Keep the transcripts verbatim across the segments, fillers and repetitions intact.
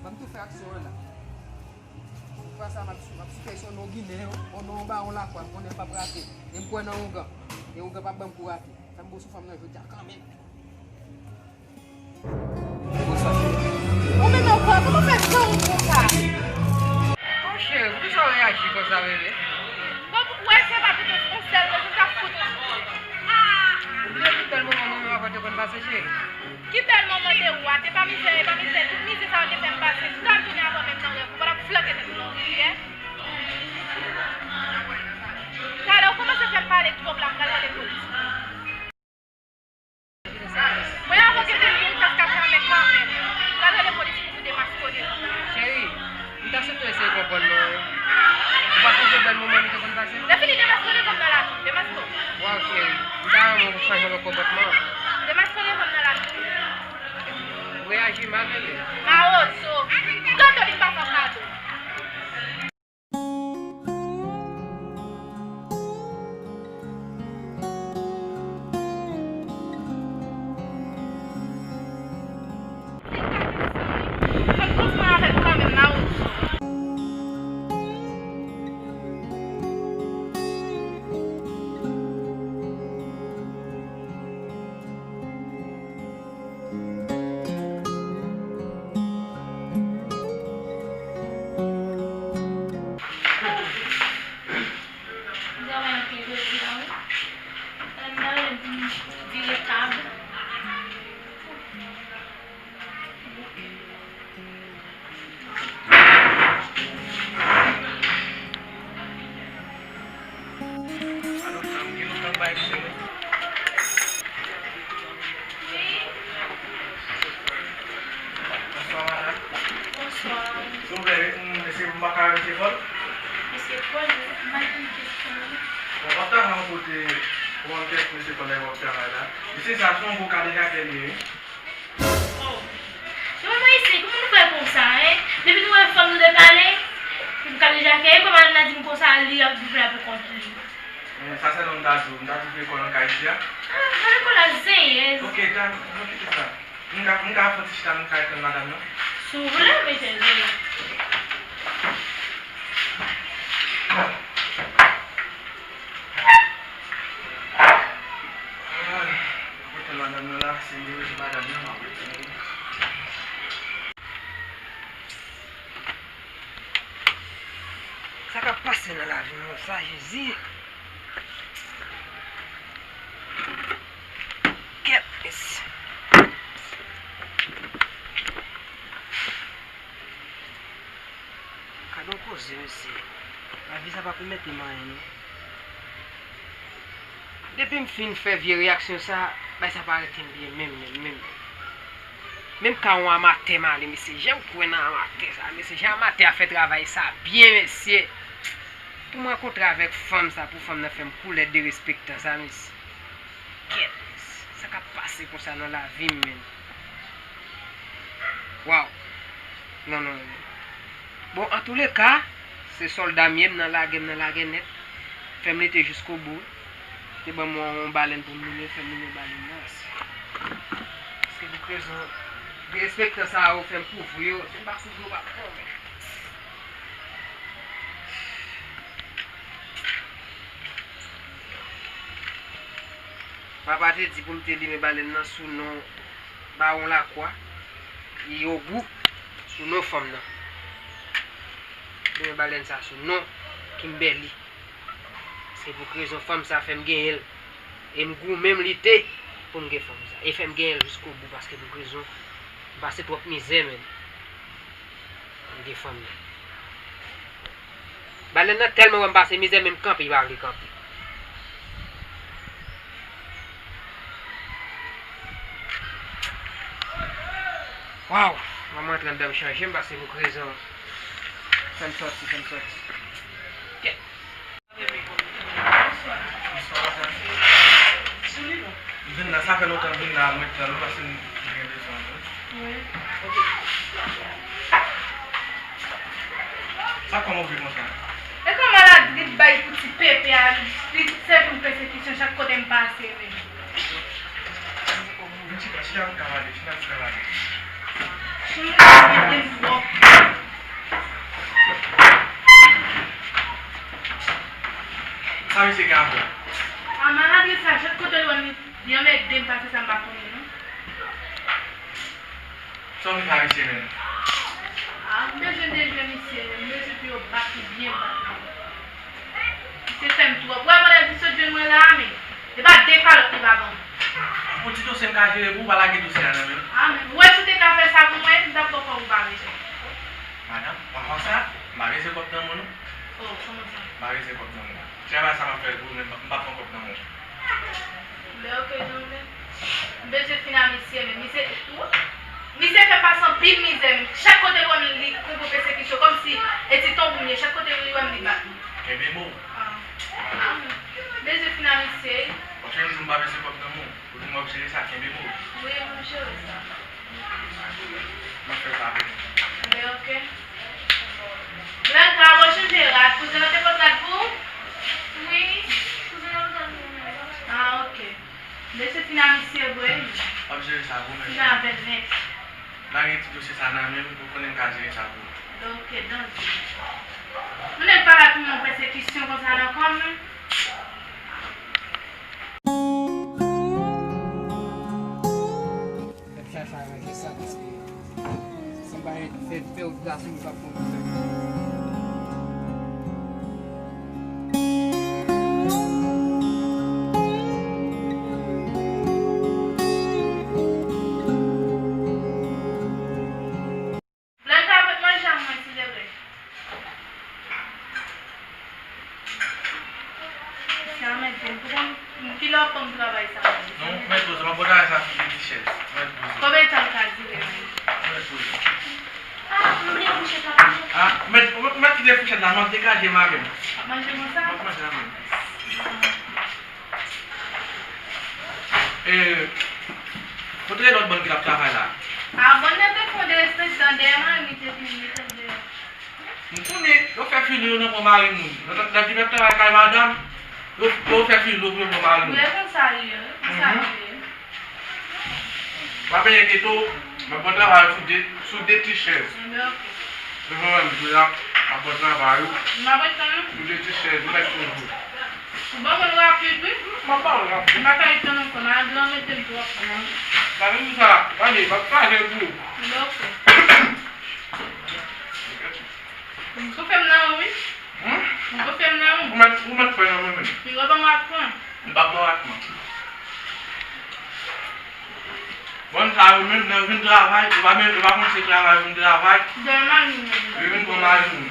Ban m tou fè aksyon an la. Ou pa sa, m ap sou, m ap sou kesyon non Ginen yo, o non Bawon Lakwa, m konnen m p ap rate. E m kwè nan ougan. E ougan p ap ban m kou rate. Fè m bon sou fanm nan jodi a kanmenm. Ou menm ankò, kòman w fè jan ou konsa? Bon, cheri, poukisa w reyaji konsa, bebe? Bon, ou wè se pa tout yon sèl rezon k ap fout ou. Ou bliye ki bèl moman mwen menm avè w te konn pase, cheri? Ki bèl moman te ou a, te pa mizè, e pa mizè, tout mizè sa yo te fè m pase, jiska m tounen avè w menm nan rèv, ou pa t ap flanke tèt ou nan wout, oke? Talè ou kòmanse fè m pale twòp la, m pral rele polis. Mwen avè w gen de moun tas ka fèmen kanmenm. Pral rele polis pou ou demaskode. Cheri, m ta sot eseye konprann mwen. Ou pa sonje bèl moman nou te konn pase? Lè fini demaskode kòm nan lakou, demaske w. Waw, cheri, m ta renmen w chanje nan konpòtman an. Demaskode kòm nan lakou. Ou reyaji mal, bebe. Mawozo. Gade li pa fè kado. M travay anpil jodi a wi. Talè m ta renmen pou m vire tab. Bonswa, madanm. Bonswa. Silvouplè, m, mesye, m pa ka wè mesye Paul? Mesye Paul, m pa gen kesyon. Bon, w ap ta fè yon kote pou yon kèk mesye Paul la w ap travay la. Mesye sa, se yon gwo kadejak li ye, wi. Oh. Yo, mwen isi, kòman nou fè konsa, en? Depi nou wè fanm nou depale, pou nou kadejake, e kòman Alina di m konsa, li ap viv la pou kont li? Men sa sèl m ta di w, m ta di w veye kò nan kay isi a. Ah, gade kò la zenyèz. Ok, ta, nou kite sa. M ka, m ka fè ti chita, m ka tann madanm nan. Si w vle, mesye, vle. Ah, m ap tann madanm nan la, si m dereje madanm nan, m ap tann li. Sa k ap pase nan lavi m konsa, Jezi? Kèt, mesye. Gad yon koze, mesye. Lavi sa pa pèmèt m anyen, non. Depi m fin fè vye reyaksyon sa, bay sa pa rete m byen menm, menm, menm. Menm ka yon amatè m ale, mesye, jan m kwè nan amatè sa, mesye, jan amatè a fè travay sa byen, mesye. Pou m rankontre avèk fanm sa, pou fanm nan fè m koulè derespektan sa, mesye. Kèt, mesye, sa k ap pase konsa nan lavi m, menm? Waw. Non, non, non, non. Bon, antouleka, se sòlda m ye, m nan lagè, m nan lagè nèt. Fè m lite jiskobou. Te ban m yon, yon balèn pou m limen, fè m limen balèn nan. Paske pou rezon derespektan sa yo fè m kouvri yo, si m pa kouvri yo, pa pran, men. Papa te di pou m te limen balèn nan sou non Bawon Lakwa, e Ogou sou non fanm nan. Limen balèn sa sou non Kimberly. Se pou rezon fanm sa fè m genyen l. E m goumen, m lite pou m gen fanm sa. E fè m genyen l jiskobou paske pou rezon m pase twòp mizè, menm. M gen fanm nan. Balèn nan tèlman wè m pase mizè, menm kanpe, li pa vle kanpe. Waw! Manman antre anndan m chanje m pase pou prezan. Fè m sòti, fè m sòti. Kèt! M vin la, sa fè lontan m vin la, mwen t la, nou pase m gen bezwen nou. Wi. Sa kòman w vle konsa? E kòman ladrid bay pou ti pepe a, li sèvi m pèsekisyon chak kote m pase, men. Chita m ka pale, chita m ka pale. Chita m ka pale twòp. Sa misye gen avè w? A, maladre sa, chak kote l wè m, li, li anmède m pase sa m pa konnen, non. Sa w vin fè a misye menm? A, m bezwen dejwe misye, m bezwen pou yo bat li byen bat. Misye fè m twòp. Ou wè pandan di sot jwenn mwen la a, men. E pa de kalòt li pa ban m. Ou di dosye m ka jere pou ou, pa lage dosye a nan men m. A, men. Ou wè si w te ka fè sa pou mwen, m t ap ba w kòb ou pa bezwen. Madanm, w a fè sa? M pa bezwen kòb nan men w, non. O, kòman sa? M pa bezwen kòb nan men w. Travay sa m ap fè l pou ou, men m p ap pran kòb nan men w. Men ok, jan w vle. M bezwen fin a misye, men misye, misye fè m pase anpil mizè, men chak kote l wè m, li poko pesekisyon, kòmsi e ti tonbou m ye, chak kote li wè m, li bat m. Kenbe mo w. A. A, men. M bezwen fin a misye. Pwochèn jou m pa bezwen kòb nan men w. Ou di m w ap jere sa, kenbe mo w. Wi, m ap jere sa. M ap fè sa pou ou. Enben, ok. Blanka, bon, chanje rad. Kouzen an te pot rad pou ou? Wi, kouzen an pot rad pou mwen. A, ok. Mesye fin a misye vre. M ap jere sa pou ou, men. Fin avè l nèt. Lage ti dosye sa nan men m, ou konnen m ka jere sa pou ou. Ok, danze. Moun nèg pa la pou yon pèsekisyon konsa nan kò m, non. Fè sa, fè sa, paske si m pa fè, fè wout la, si m pa pran wout la. Blanka, pot manje a mwen, silvouplè. Sa mèt, m pou konn ki lè w ap ban m travay sa. Non, mèt poze, m ap ba w travay sa sou de ti chèz. Mèt poze. Konbyen tan l ka dire menm? Mèt poze. A, m bliye fouchèt la. A, mèt, mèt kite fouchèt la, m ap degaje m avè m. W ap manje konsa? M ap manje avè m. E, kote lòt bann ki t ap travay la? A, bann nan te fè yon derespektan dèyè mwen, li te vin, li te dèyè. M konnen, yo fè fini yo nan pran mari moun. Lè, lè, lè ki mèt travay kay madanm, yo, yo fè fini yo pou yo pran mari moun. Wi, e konsa li ye, wi, konsa li ye. Pa benyen geto, m ap pran travay sou de, sou de ti chèz. Enben, ok. Devan m di la, m ap pran travay ou. M ap ret tann ou. Ou de ti chèz, ou mèt toujou. Ou ban mwen rapid, wi. M ap ba w rapid. M pa ka ret tann ankò, nan gran mete m twòp. Sa vle di sa, gade, m ap chaje pou ou. Enben, ok. M tou fè m nan ou, wi. Hmm? M tou fè m nan ou. Ou mèt, ou mèt fè nan mwen menm. Piga w ban m rat mwen. M p ap ba w rat mwen. Bann sa yo menm, lè yo vin travay, yo pa menm, yo pa konn se travay yo vin travay. Dèyè mari m yo vin. Yo vin pran mari moun.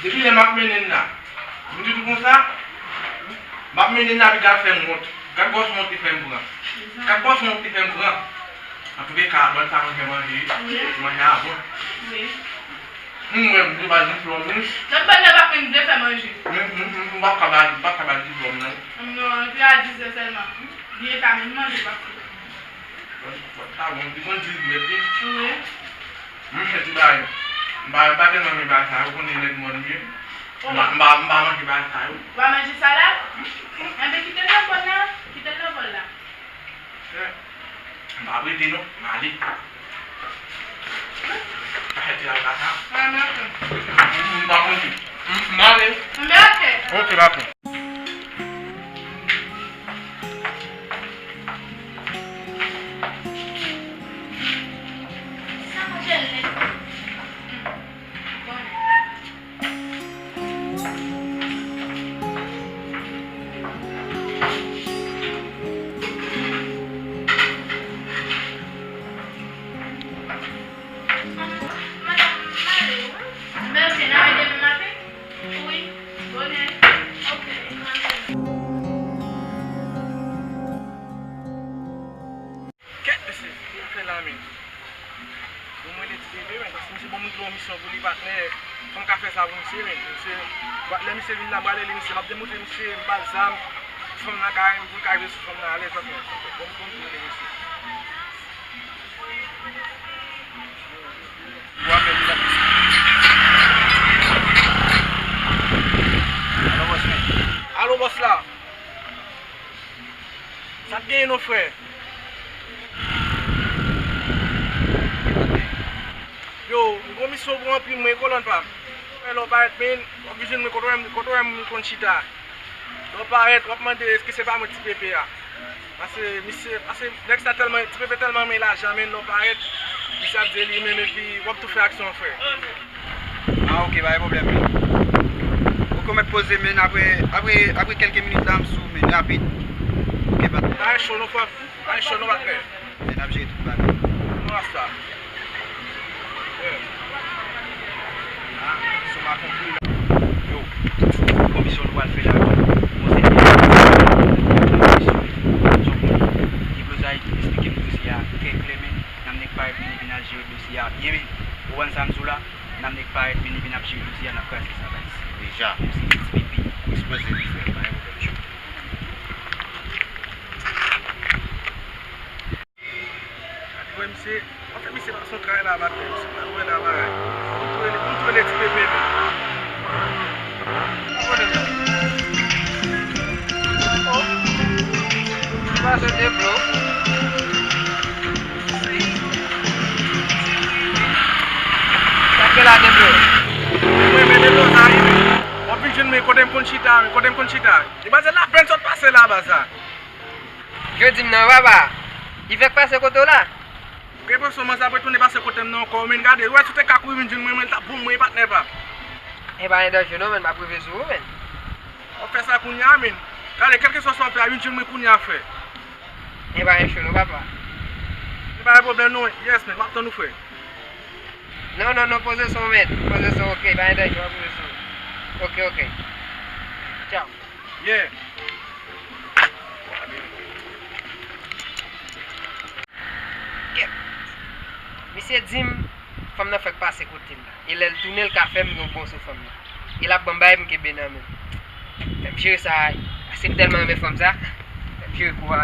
Depi lè m ap mennen l la, m toujou konsa, m ap mennen l la, epi gad fè m wont. Gad gwòs wont li fè m pran. Gad gwòs wont li fè m pran. Antouleka, bann sa manje manje, wi. Wi. Manje a bon. Wi. M wè m de bal diplòm, wi. Lòt bann nan pa menm vle fè manje. M, m, m, m p ap ka ba, m p ap ka ba diplòm nan. Non, epi a dizè sèlman. Byen ta menm manje pa fè. Sa bon, li konn di l byen, wi. Wi. M fè ti bagay. M pa, m pa tèlman renmen bagay sa yo, ou konnen nèg mòn m ye. M pa, m pa, m pa manje bagay sa yo. Ou pa manje salad? Enben, kite l nan bòl la. Kite l nan bòl la. M pa prete non, m ale. Afè ti lalka sa. Ah, m ap tann. M, m pa prete. M, m ale. M ap tann. Ok, m ap tann. Sa manje l nèt. Kèt mesye, sa fè la menm. Bon, mwen rele ti bebe, men, paske misye ban m yon misyon pou li, patnè. Fò m ka fè sa pou misye, men. Misye, lè misye vin la, m prale li, misye, m ap demontre misye, m ba l zam, fanm nan ka, pou l ka rive sou fanm nan alèz, patnè. Bon, bon, bon, bon, misye. Ou ap fè li la. Alo, bòs la. Alo, bòs la. Sa k genyen non, frè? Yo, m gon misyon pou ranpli mwen, kolòn pa m. Fè lè w parèt, men, w ap vin jwenn mwen kote w wè m, kote w wè m konn chita. Lè w parèt, w ap mande èske se pa mwen Ti Pepe a. Pase misye, pase nèg sa tèlman, Ti Pepe tèlman renmen lajan, men lè w parèt, misye ap di li menm epi w ap tou fè aksyon an, frè. Ah, ok, pa gen pwoblèm, men. Ok, ou mèt poze, men, apre, apre, apre kèlke minit la, m sou, men, rapid. Ok, patnè. Pa gen cho non, frè. Pa gen cho non, patnè. Men n ap jere tout bagay. Rasta. Yo, komisyon nou pral fè la, monseyè, komisyon, deblozay, eksplike m dosye a trè klè, men n ap nèk parèt vini vin al jere dosye a byen, men ou konprann sa m di w la, n ap nèk parèt vini vin ap jere dosye a, n ap kraze sa, guys. Deja. Monseyè Ti Pepe. Ekspoze li, frè, pa gen pwoblèm. Gade, wè, misye, anfèt, misye pa son kay la, batè, misye pa wè la, bagay. Moun tou rele, moun tou rele Ti Pepe, men. Oh. Ki pase, Deblo? Sa k gen la, Deblo? Mwen, men Deblo, sa rive. W ap vin jwenn mwen kote m konn chita, men kote m konn chita. E pa se lapèn sot pase la, baz la. Jodi m nan, papa. Li fèk pase kote w la? Gen presyon manzè ap retounen pase kote m nan ankò, men gade, ou wè si w te ka kouri vin jwenn mwen, mwen, l t ap bon mwen, patnè pa m. E pa gen danje non, men, m ap rive sou ou, men. W ap fè sa kounye a, men. Gade, kèlkeswa sa w ap fè a, vin jwenn mwen kounye a, frè. E pa gen cho non, papa. E pa gen pwoblèm non, yes, men, m ap tann ou, frè. Non, non, non, poze son, men. Poze son, ok, pa gen danje, w ap poze son. Ok, ok. Tchaw. Yeah. Kèt. Misye di m, fanm nan fèk pase kote l la. E lè l tounen, l ka fè m yon bon sou fanm nan. E l ap ban m bagay pou m kenbe nan men m. Fè m jere sa, paske m tèlman renmen fanm sa. Fè m jere kou a.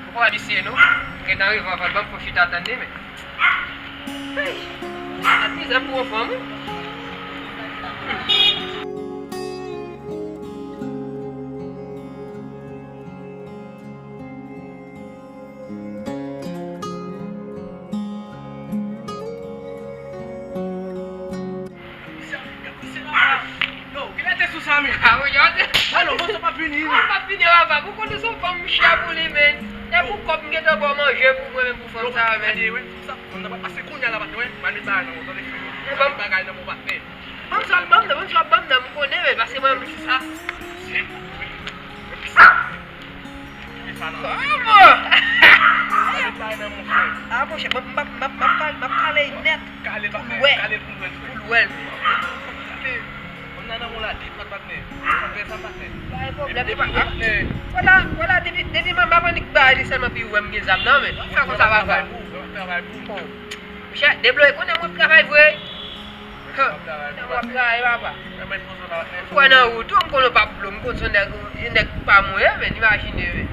Ou pa wè misye non? Gentan rive anvan, ban m fè chita tann li, men. Hey! Sa t mizè pou yon fanm, wi. Yo, kilè te sou sa, men? Ah, wi, yo te. Alo, bon, sa pa fini, non? Sa pa fini, papa. Pou konnen se yon fanm m chè pou li, men. E pou kòb m gentan ba w manje pou mwen, men pou fanm sa, men. Gade, wè, sa, fanm nan pral pase kounye a la, patnè, wè. M al met bagay nan men w, tande? M al met bagay nan men w, patnè. Ban m sa, ban m nan, ban m sa, ban m nan, m konnen, men, pase mwen. Sa. Kòman? Ah, monchè, m ap, m ap, m ap kal-, m ap kale nèt pou l wè. Pou l wè l. Pa gen pwoblèm, e pa, ah, vwala, vwala, depi, depi manman annik bay li sèlman pou l wè m gen zam nan, men. Fè konsa, papa. Oh. Monchè, debloye, konnen mwen ap travay vre. Hè, nan w ap travay, papa. M kwè nan ou tou, m konnen w p ap blo, m konn se yon nèg, yon nèg pa mwen, men, imajine, men.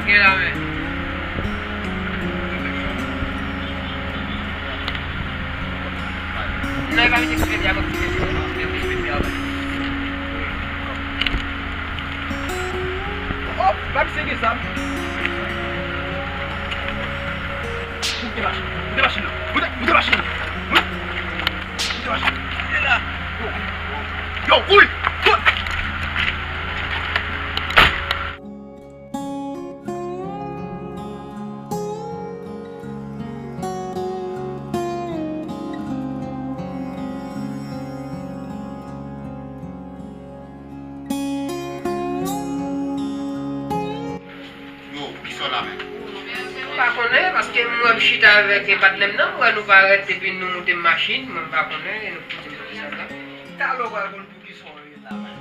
Gen la, men. Non, e pa misye ki pete a, bon, ki pete a. Oh, pa misye gen zam. Moute machin, moute machin nan. Moute, moute machin nan. Moute, moute machin nan. Moute la. Yo, yo, kouri. Kouri. Yo, poukisa w la menm? M pa konnen, paske m wè m chita avèk patnè m nan, m wè nou parèt epi nou moute machin, mwen m pa konnen, e nou pote m nan sa la. Talè w pral konn poukisa w ye la menm.